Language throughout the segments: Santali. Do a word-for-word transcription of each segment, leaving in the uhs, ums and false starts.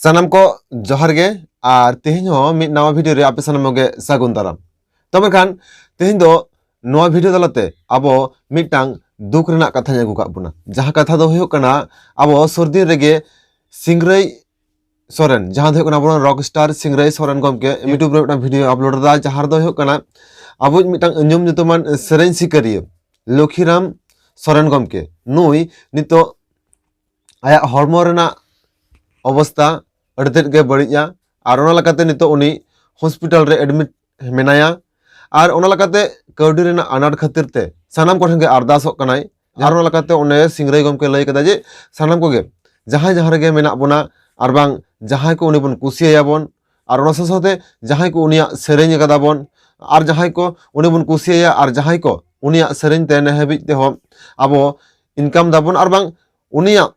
ᱥᱟᱱᱟᱢ ᱠᱚ ᱡᱚᱦᱟᱨ ᱜᱮ᱾ ᱟᱨ ᱛᱮᱦᱮᱧ ᱦᱚᱸ ᱢᱤᱫ ᱱᱟᱣᱟ ᱵᱷᱤᱰᱤᱭᱳ ᱨᱮ ᱟᱯᱮ ᱥᱟᱱᱟᱢ ᱠᱚᱜᱮ ᱥᱟᱹᱜᱩᱱ ᱫᱟᱨᱟᱢ᱾ ᱛᱚ ᱢᱮᱱᱠᱷᱟᱱ ᱛᱮᱦᱮᱧ ᱫᱚ ᱱᱚᱣᱟ ᱵᱷᱤᱰᱤᱭᱳ ᱛᱟᱞᱟᱛᱮ ᱟᱵᱚ ᱢᱤᱫᱴᱟᱝ ᱫᱩᱠ ᱨᱮᱱᱟᱜ ᱠᱟᱛᱷᱟᱧ ᱟᱹᱜᱩ ᱠᱟᱜ ᱵᱚᱱᱟ᱾ ᱡᱟᱦᱟᱸ ᱠᱟᱛᱷᱟ ᱫᱚ ᱦᱩᱭᱩᱜ ᱠᱟᱱᱟ, ᱟᱵᱚ ᱥᱩᱨ ᱫᱤᱱ ᱨᱮᱜᱮ ᱥᱤᱝᱨᱟᱹᱭ ᱥᱚᱨᱮᱱ, ᱡᱟᱦᱟᱸ ᱫᱚ ᱦᱩᱭᱩᱜ ᱠᱟᱱᱟ ᱟᱵᱚᱨᱮᱱ ᱨᱚᱠ ᱥᱴᱟᱨ ᱥᱤᱝᱨᱟᱹᱭ ᱥᱚᱨᱮᱱ ᱜᱚᱢᱠᱮ, ᱭᱩᱴᱩᱵᱽ ᱨᱮ ᱢᱤᱫᱴᱟᱝ ᱵᱷᱤᱰᱤᱭᱳ ᱟᱯᱞᱳᱰ ᱞᱮᱫᱟ, ᱡᱟᱦᱟᱸ ᱨᱮᱫᱚ ᱦᱩᱭᱩᱜ ᱠᱟᱱᱟ ᱟᱵᱚᱭᱤᱡ ᱢᱤᱫᱴᱟᱝ ᱧᱩᱢ ᱧᱩᱛᱩᱢᱟᱱ ᱥᱮᱨᱮᱧ ᱥᱤᱠᱟᱹᱨᱤᱭᱟᱹ ᱞᱚᱠᱷᱤᱨᱟᱢ ᱥᱚᱨᱮᱱ ᱜᱚᱢᱠᱮ᱾ ᱱᱩᱭ ᱱᱤᱛᱚᱜ ᱟᱭᱟᱜ ᱦᱚᱲᱢᱚ ᱨᱮᱱᱟᱜ ᱚᱵᱚᱥᱛᱟ ᱟᱹᱰᱤ ᱛᱮᱫ ᱜᱮ ᱵᱟᱹᱲᱤᱡᱼᱟ, ᱟᱨ ᱚᱱᱟ ᱞᱮᱠᱟᱛᱮ ᱱᱤᱛᱚᱜ ᱩᱱᱤ ᱦᱚᱥᱯᱤᱴᱟᱞ ᱨᱮ ᱮᱰᱢᱤᱴ ᱢᱮᱱᱟᱭᱟ᱾ ᱟᱨ ᱚᱱᱟ ᱞᱮᱠᱟᱛᱮ ᱠᱟᱹᱣᱰᱤ ᱨᱮᱱᱟᱜ ᱟᱱᱟᱴ ᱠᱷᱟᱹᱛᱤᱨ ᱛᱮ ᱥᱟᱱᱟᱢ ᱠᱚᱴᱷᱮᱱ ᱜᱮ ᱟᱨᱫᱟᱥᱚᱜ ᱠᱟᱱᱟᱭ᱾ ᱟᱨ ᱚᱱᱟ ᱞᱮᱠᱟᱛᱮ ᱚᱱᱮ ᱥᱤᱝᱨᱟᱹᱭ ᱜᱚᱢᱠᱮ ᱞᱟᱹᱭ ᱠᱟᱫᱟ ᱡᱮ ᱥᱟᱱᱟᱢ ᱠᱚᱜᱮ ᱡᱟᱦᱟᱸᱭ ᱡᱟᱦᱟᱸ ᱨᱮᱜᱮ ᱢᱮᱱᱟᱜ ᱵᱚᱱᱟ, ᱟᱨ ᱵᱟᱝ ᱡᱟᱦᱟᱸᱭ ᱠᱚ ᱩᱱᱤ ᱵᱚᱱ ᱠᱩᱥᱤᱭᱟᱭᱟ ᱵᱚᱱ, ᱟᱨ ᱚᱱᱟ ᱥᱟᱶ ᱥᱟᱶᱛᱮ ᱡᱟᱦᱟᱸᱭ ᱠᱚ ᱩᱱᱤᱭᱟᱜ ᱥᱮᱨᱮᱧ ᱟᱠᱟᱫᱟ ᱵᱚᱱ, ᱟᱨ ᱡᱟᱦᱟᱸᱭ ᱠᱚ ᱩᱱᱤ ᱵᱚᱱ ᱠᱩᱥᱤᱭᱟᱭᱟ, ᱟᱨ ᱡᱟᱦᱟᱸᱭ ᱠᱚ ᱩᱱᱤᱭᱟᱜ ᱥᱮᱨᱮᱧ ᱛᱮ ᱱᱤᱭᱟᱹ ᱦᱟᱹᱵᱤᱡ ᱛᱮᱦᱚᱸ ᱟᱵᱚ ᱤᱱᱠᱟᱢ ᱫᱟᱵᱚᱱ, ᱟᱨ ᱵᱟᱝ ᱩᱱᱤᱭᱟᱜ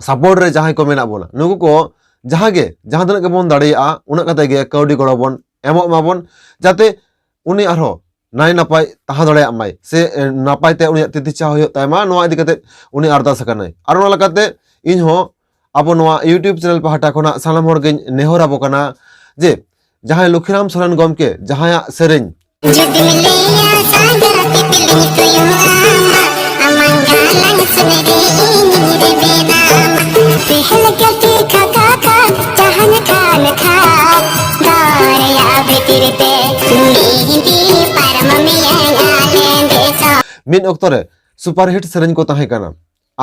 ᱥᱟᱯᱳᱨᱴ ᱨᱮ ᱡᱟᱦᱟᱸᱭ ᱠᱚ ᱢᱮᱱᱟᱜ ᱵᱚᱱᱟ, ᱱᱩᱠᱩ ᱠᱚ ᱡᱟᱦᱟᱸ ᱜᱮ, ᱡᱟᱦᱟᱸ ᱛᱤᱱᱟᱹᱜ ᱜᱮᱵᱚᱱ ᱫᱟᱲᱮᱭᱟᱜᱼᱟ, ᱩᱱᱟᱹᱜ ᱠᱟᱛᱮ ᱜᱮ ᱠᱟᱹᱣᱰᱤ ᱜᱚᱲᱚ ᱵᱚᱱ ᱮᱢᱚᱜ ᱢᱟᱵᱚᱱ, ᱡᱟᱛᱮ ᱩᱱᱤ ᱟᱨᱦᱚᱸ ᱱᱟᱭ ᱱᱟᱯᱟᱭ ᱛᱟᱦᱮᱸ ᱫᱟᱲᱮᱭᱟᱜ ᱢᱟᱭ, ᱥᱮ, ᱮ, ᱱᱟᱯᱟᱭ ᱛᱮ ᱩᱱᱤᱭᱟᱜ ᱛᱤᱛᱤᱪᱷᱟ ᱦᱩᱭᱩᱜ ᱛᱟᱭ ᱢᱟ, ᱱᱚᱣᱟ ᱤᱫᱤ ᱠᱟᱛᱮ ᱩᱱᱤ ᱟᱨᱫᱟᱥ ᱟᱠᱟᱱᱟᱭ᱾ ᱟᱨ ᱚᱱᱟ ᱞᱮᱠᱟᱛᱮ ᱤᱧ ᱦᱚᱸ ᱟᱵᱚ ᱱᱚᱣᱟ YouTube ᱪᱮᱱᱮᱞ ᱯᱟᱦᱴᱟ ᱠᱷᱚᱱᱟᱜ ᱥᱟᱱᱟᱢ ᱦᱚᱲ ᱜᱤᱧ ᱱᱮᱦᱚᱨ ᱟᱵᱚ ᱠᱟᱱᱟ ᱡᱮ ᱡᱟᱦᱟᱸᱭ ᱞᱚᱠᱷᱤᱨᱟᱢ ᱥᱚᱨᱮᱱ ᱜᱚᱢᱠᱮ, ᱡᱟᱦᱟᱸᱭᱟᱜ ᱥᱮᱨᱮᱧ ᱡᱩᱫᱤᱢ ᱞᱟᱹᱭᱟ ᱥᱟᱜᱟᱛᱮ ᱯᱤᱞᱤᱧ ᱠᱚᱭᱚᱜ ᱟᱢᱟ, ᱟᱢᱟᱝ ᱜᱟᱞᱟᱝ ᱥᱩᱱ ᱨᱮ ᱤᱧᱤᱧ ᱨᱮᱵᱮᱫ ᱟᱢᱟ᱾ ᱯᱮᱦᱮᱞ ᱠᱟᱹᱴᱤ ᱠᱷᱟ ᱠᱷᱟ ᱠᱷᱟ, ᱡᱟᱦᱟᱱ ᱠᱷᱟᱱ ᱠᱷᱟ, ᱫᱚᱨᱭᱟ ᱵᱷᱤᱛᱤᱨ ᱛᱮ ᱢᱤᱫ ᱫᱤᱱ ᱯᱟᱨᱚᱢ ᱢᱮᱭᱟᱝ ᱟᱞᱮ ᱫᱤᱥᱚᱢ᱾ ᱢᱤᱫ ᱚᱠᱛᱚ ᱨᱮ ᱥᱩᱯᱟᱨᱦᱤᱴ ᱥᱮᱨᱮᱧ ᱠᱚ ᱛᱟᱦᱮᱸ ᱠᱟᱱᱟ᱾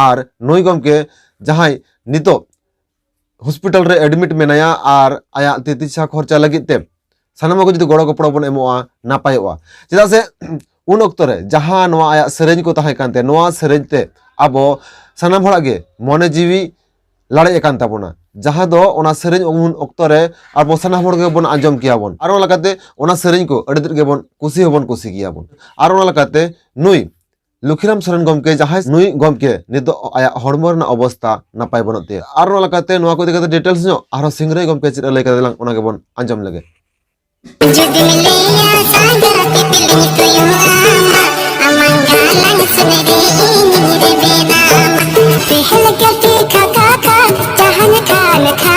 ᱟᱨ ᱱᱩᱭ ᱜᱚᱢᱠᱮ ᱡᱟᱦᱟᱸᱭ ᱱᱤᱛᱚᱜ ᱦᱚᱥᱯᱤᱴᱟᱞ ᱨᱮ ᱮᱰᱢᱤᱴ ᱢᱮᱱᱟᱭᱟ ᱟᱨ ᱟᱭᱟᱜ ᱛᱤᱛᱤᱪᱷᱟ ᱠᱷᱚᱨᱪᱟ ᱞᱟᱹᱜᱤᱫ ᱛᱮ ᱥᱟᱱᱟᱢ ᱠᱚ ᱡᱩᱫᱤ ᱜᱚᱲᱚ ᱜᱚᱯᱚᱲᱚ ᱵᱚᱱ ᱮᱢᱚᱜᱼᱟ, ᱱᱟᱯᱟᱭᱚᱜᱼᱟ᱾ ᱪᱮᱫᱟᱜ ᱥᱮ ᱩᱱ ᱚᱠᱛᱚ ᱨᱮ ᱡᱟᱦᱟᱸ ᱱᱚᱣᱟ ᱟᱭᱟᱜ ᱥᱮᱨᱮᱧ ᱠᱚ ᱛᱟᱦᱮᱸ ᱠᱟᱱ ᱛᱮ, ᱱᱚᱣᱟ ᱥᱮᱨᱮᱧ ᱛᱮ ᱟᱵᱚ ᱥᱟᱱᱟᱢ ᱦᱚᱲᱟᱜ ᱜᱮ ᱢᱚᱱᱮ ᱡᱤᱣᱤ ᱞᱟᱲᱮᱡ ᱟᱠᱟᱱ ᱛᱟᱵᱚᱱᱟ, ᱡᱟᱦᱟᱸ ᱫᱚ ᱚᱱᱟ ᱥᱮᱨᱮᱧ ᱩᱱ ᱚᱠᱛᱚ ᱨᱮ ᱟᱵᱚ ᱥᱟᱱᱟᱢ ᱦᱚᱲ ᱜᱮᱵᱚᱱ ᱟᱸᱡᱚᱢ ᱠᱮᱭᱟ ᱵᱚᱱ᱾ ᱟᱨ ᱚᱱᱟ ᱞᱮᱠᱟᱛᱮ ᱚᱱᱟ ᱥᱮᱨᱮᱧ ᱠᱚ ᱟᱹᱰᱤ ᱛᱮᱫ ᱜᱮᱵᱚᱱ ᱠᱩᱥᱤ ᱦᱚᱸᱵᱚᱱ ᱠᱩᱥᱤ ᱠᱮᱭᱟ ᱵᱚᱱ᱾ ᱟᱨ ᱚᱱᱟ ᱞᱮᱠᱟᱛᱮ ᱱᱩᱭ ᱞᱚᱠᱷᱤᱨᱟᱢ ᱥᱚᱨᱮᱱ ᱜᱚᱢᱠᱮ, ᱡᱟᱦᱟᱸᱭ ᱱᱩᱭ ᱜᱚᱢᱠᱮ ᱱᱤᱛᱚᱜ ᱟᱭᱟᱜ ᱦᱚᱲᱢᱚ ᱨᱮᱱᱟᱜ ᱚᱵᱚᱥᱛᱟ ᱱᱟᱯᱟᱭ ᱵᱟᱹᱱᱩᱜ ᱛᱟᱭᱟ᱾ ᱟᱨ ᱚᱱᱟ ᱞᱮᱠᱟᱛᱮ ᱱᱚᱣᱟ ᱠᱚ ᱤᱫᱤ ᱠᱟᱛᱮ ᱰᱤᱴᱮᱞᱥ ᱧᱚᱜ ᱟᱨᱦᱚᱸ ᱥᱤᱝᱨᱟᱹᱭ ᱜᱚᱢᱠᱮ ᱪᱮᱫ ᱮ ᱞᱟᱹᱭ ᱠᱟᱫᱟ, ᱞᱟᱝ ᱚᱱᱟ ᱜᱮᱵᱚᱱ ᱟᱸᱡᱚᱢ ᱞᱮᱜᱮ᱾ ᱡᱩᱫᱤᱢ ᱞᱟᱹᱭᱟ ᱥᱟᱜᱟᱛᱮ ᱯᱤᱞᱤᱧ ᱠᱚᱭᱚᱜ ᱟᱢᱟ, ᱟᱢᱟᱝ ᱜᱟᱞᱟᱝ ᱥᱩᱱ ᱨᱮ ᱤᱧᱤᱧ ᱨᱮᱵᱮᱫ ᱟᱢᱟ᱾ ᱯᱮᱦᱮᱞ ᱠᱟᱹᱴᱤ ᱠᱷᱟ ᱠᱷᱟ ᱠᱷᱟ, ᱡᱟᱦᱟᱱ ᱠᱷᱟᱱ ᱠᱷᱟ,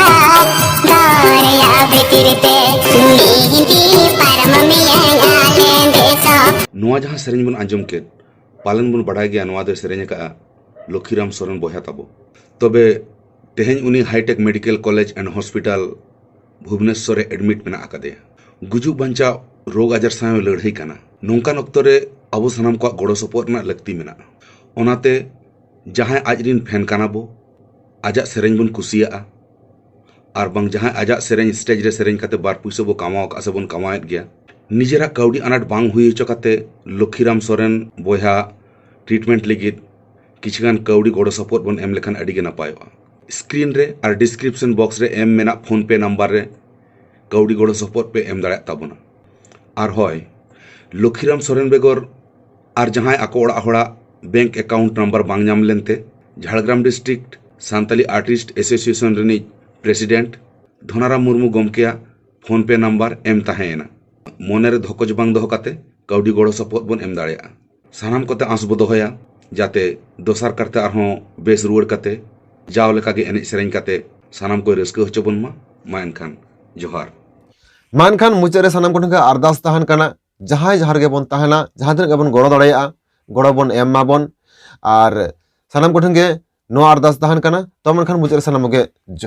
ᱱᱚᱣᱟ ᱡᱟᱦᱟᱸ ᱥᱮᱨᱮᱧ ᱵᱚᱱ ᱟᱸᱡᱚᱢ ᱠᱮᱫ, ᱯᱟᱞᱮᱱ ᱵᱚᱱ ᱵᱟᱰᱟᱭ ᱜᱮᱭᱟ, ᱱᱚᱣᱟ ᱫᱚᱭ ᱥᱮᱨᱮᱧ ᱟᱠᱟᱫᱼᱟ ᱞᱚᱠᱷᱤᱨᱟᱢ ᱥᱚᱨᱮᱱ ᱵᱚᱭᱦᱟ ᱛᱟᱵᱚ᱾ ᱛᱚᱵᱮ ᱛᱮᱦᱮᱧ ᱩᱱᱤ hi-tech medical college and hospital Bhubaneswar ᱨᱮ ᱮᱰᱢᱤᱴ ᱢᱮᱱᱟᱜ ᱟᱠᱟᱫᱮᱭᱟ᱾ ᱜᱩᱡᱩᱜ ᱵᱟᱧᱪᱟᱣ ᱨᱳᱜᱽ ᱟᱡᱟᱨ ᱥᱟᱶ ᱮ ᱞᱟᱹᱲᱦᱟᱹᱭ ᱠᱟᱱᱟ᱾ ᱱᱚᱝᱠᱟᱱ ᱚᱠᱛᱚ ᱨᱮ ᱟᱵᱚ ᱥᱟᱱᱟᱢ ᱠᱚᱣᱟᱜ ᱜᱚᱲᱚ ᱥᱚᱯᱚᱦᱚᱫ ᱨᱮᱱᱟᱜ ᱞᱟᱹᱠᱛᱤ ᱢᱮᱱᱟᱜᱼᱟ᱾ ᱚᱱᱟᱛᱮ ᱡᱟᱦᱟᱸᱭ ᱟᱡ ᱨᱤᱱ ᱯᱷᱮᱱ ᱠᱟᱱᱟ ᱵᱚ, ᱟᱡᱟᱜ ᱥᱮᱨᱮᱧ ᱵᱚᱱ ᱠᱩᱥᱤᱭᱟᱜᱼᱟ, ᱟᱨ ᱵᱟᱝ ᱡᱟᱦᱟᱸᱭ ᱟᱡᱟᱜ ᱥᱮᱨᱮᱧ ᱥᱴᱮᱡᱽ ᱨᱮ ᱥᱮᱨᱮᱧ ᱠᱟᱛᱮ ᱵᱟᱨ ᱯᱩᱭᱥᱟᱹ ᱵᱚ ᱠᱟᱢᱟᱣ ᱟᱠᱟᱫ ᱥᱮ ᱵᱚᱱ ᱠᱟᱢᱟᱣᱮᱫ ᱜᱮᱭᱟ, ᱱᱤᱡᱮᱨᱟᱜ ᱠᱟᱹᱣᱰᱤ ᱟᱱᱟᱴ ᱵᱟᱝ ᱦᱩᱭ ᱦᱚᱪᱚ ᱠᱟᱛᱮ ᱞᱚᱠᱷᱤᱨᱟᱢ ᱥᱚᱨᱮᱱ ᱵᱚᱭᱦᱟ ᱴᱨᱤᱴᱢᱮᱱᱴ ᱞᱟᱹᱜᱤᱫ ᱠᱤᱪᱷᱩ ᱜᱟᱱ ᱠᱟᱹᱣᱰᱤ ᱜᱚᱲᱚ ᱥᱚᱯᱚᱦᱚᱫ ᱵᱚᱱ ᱮᱢ ᱞᱮᱠᱷᱟᱱ ᱟᱹᱰᱤ ᱜᱮ ᱱᱟᱯᱟᱭᱚᱜᱼᱟ᱾ ᱥᱠᱨᱤᱱ ᱨᱮ ᱟᱨ ᱰᱤᱥᱠᱨᱤᱯᱥᱚᱱ ᱵᱚᱠᱥ ᱨᱮ ᱮᱢ ᱢᱮᱱᱟᱜ ᱯᱷᱳᱱ ᱯᱮ ᱱᱟᱢᱵᱟᱨ ᱨᱮ ᱠᱟᱹᱣᱰᱤ ᱜᱚᱲᱚ ᱥᱚᱯᱚᱦᱚᱫ ᱯᱮ ᱮᱢ ᱫᱟᱲᱮᱭᱟᱜ ᱛᱟᱵᱚᱱᱟ᱾ ᱟᱨ ᱦᱳᱭ, ᱞᱚᱠᱷᱤᱨᱟᱢ ᱥᱚᱨᱮᱱ ᱵᱮᱜᱚᱨ ᱟᱨ ᱡᱟᱦᱟᱸᱭ ᱟᱠᱚ ᱚᱲᱟᱜ ᱦᱚᱲᱟᱜ ᱵᱮᱝᱠ ᱮᱠᱟᱣᱩᱱᱴ ᱱᱟᱢᱵᱟᱨ ᱵᱟᱝ ᱧᱟᱢ ᱞᱮᱱᱛᱮ Jhargram district Santali artist association ᱨᱤᱱᱤᱡ ᱯᱨᱮᱥᱤᱰᱮᱱᱴ ᱫᱷᱚᱱᱟᱨᱟᱢ ᱢᱩᱨᱢᱩ ᱜᱚᱢᱠᱮᱭᱟᱜ ᱯᱷᱳᱱ ᱯᱮ ᱱᱟᱢᱵᱟᱨ ᱮᱢ ᱛᱟᱦᱮᱸᱭᱮᱱᱟ᱾ ᱢᱚᱱᱮᱨᱮ ᱫᱷᱚᱠᱚᱡ ᱵᱟᱝ ᱫᱚᱦᱚ ᱠᱟᱛᱮ ᱠᱟᱹᱣᱰᱤ ᱜᱚᱲᱚ ᱥᱚᱯᱚᱦᱚᱫ ᱵᱚᱱ ᱮᱢ ᱫᱟᱲᱮᱭᱟᱜᱼᱟ᱾ ᱥᱟᱱᱟᱢ ᱠᱚᱛᱮ ᱟᱸᱥ ᱵᱚ ᱫᱚᱦᱚᱭᱟ, ᱡᱟᱛᱮ ᱫᱚᱥᱟᱨ ᱠᱟᱨᱛᱮ ᱟᱨᱦᱚᱸ ᱵᱮᱥ ᱨᱩᱣᱟᱹᱲ ᱠᱟᱛᱮ ᱡᱟᱣ ᱞᱮᱠᱟᱜᱮ ᱮᱱᱮᱡ ᱥᱮᱨᱮᱧ ᱠᱟᱛᱮ ᱥᱟᱱᱟᱢ ᱠᱚᱭ ᱨᱟᱹᱥᱠᱟᱹ ᱦᱚᱪᱚ ᱵᱚᱱ ᱢᱟ᱾ ᱢᱟ ᱮᱱᱠᱷᱟᱱ ᱡᱚᱦᱟᱨ᱾ ᱢᱟ ᱮᱱᱠᱷᱟᱱ ᱢᱩᱪᱟᱹᱫ ᱨᱮ ᱥᱟᱱᱟᱢ ᱠᱚᱴᱷᱮᱱ ᱜᱮ ᱟᱨᱫᱟᱥ ᱛᱟᱦᱮᱱ ᱠᱟᱱᱟ, ᱡᱟᱦᱟᱸᱭ ᱡᱟᱦᱟᱸ ᱨᱮᱜᱮ ᱵᱚᱱ ᱛᱟᱦᱮᱱᱟ, ᱡᱟᱦᱟᱸ ᱛᱤᱱᱟᱹᱜ ᱜᱮᱵᱚᱱ ᱜᱚᱲᱚ ᱫᱟᱲᱮᱭᱟᱜᱼᱟ, ᱜᱚᱲᱚ ᱵᱚᱱ ᱮᱢ ᱢᱟᱵᱚᱱ᱾ ᱟᱨ ᱥᱟᱱᱟᱢ ᱠᱚᱴᱷᱮᱱ ᱜᱮ ᱱᱚᱣᱟ ᱟᱨᱫᱟᱥ ᱛᱟᱦᱮᱱ ᱠᱟᱱᱟ᱾ ᱛᱚ ᱢᱮᱱᱠᱷᱟᱱ ᱢᱩᱪᱟᱹᱫ ᱨᱮ ᱥᱟᱱᱟᱢ ᱠᱚᱜᱮ ᱡᱚᱦᱟᱨ᱾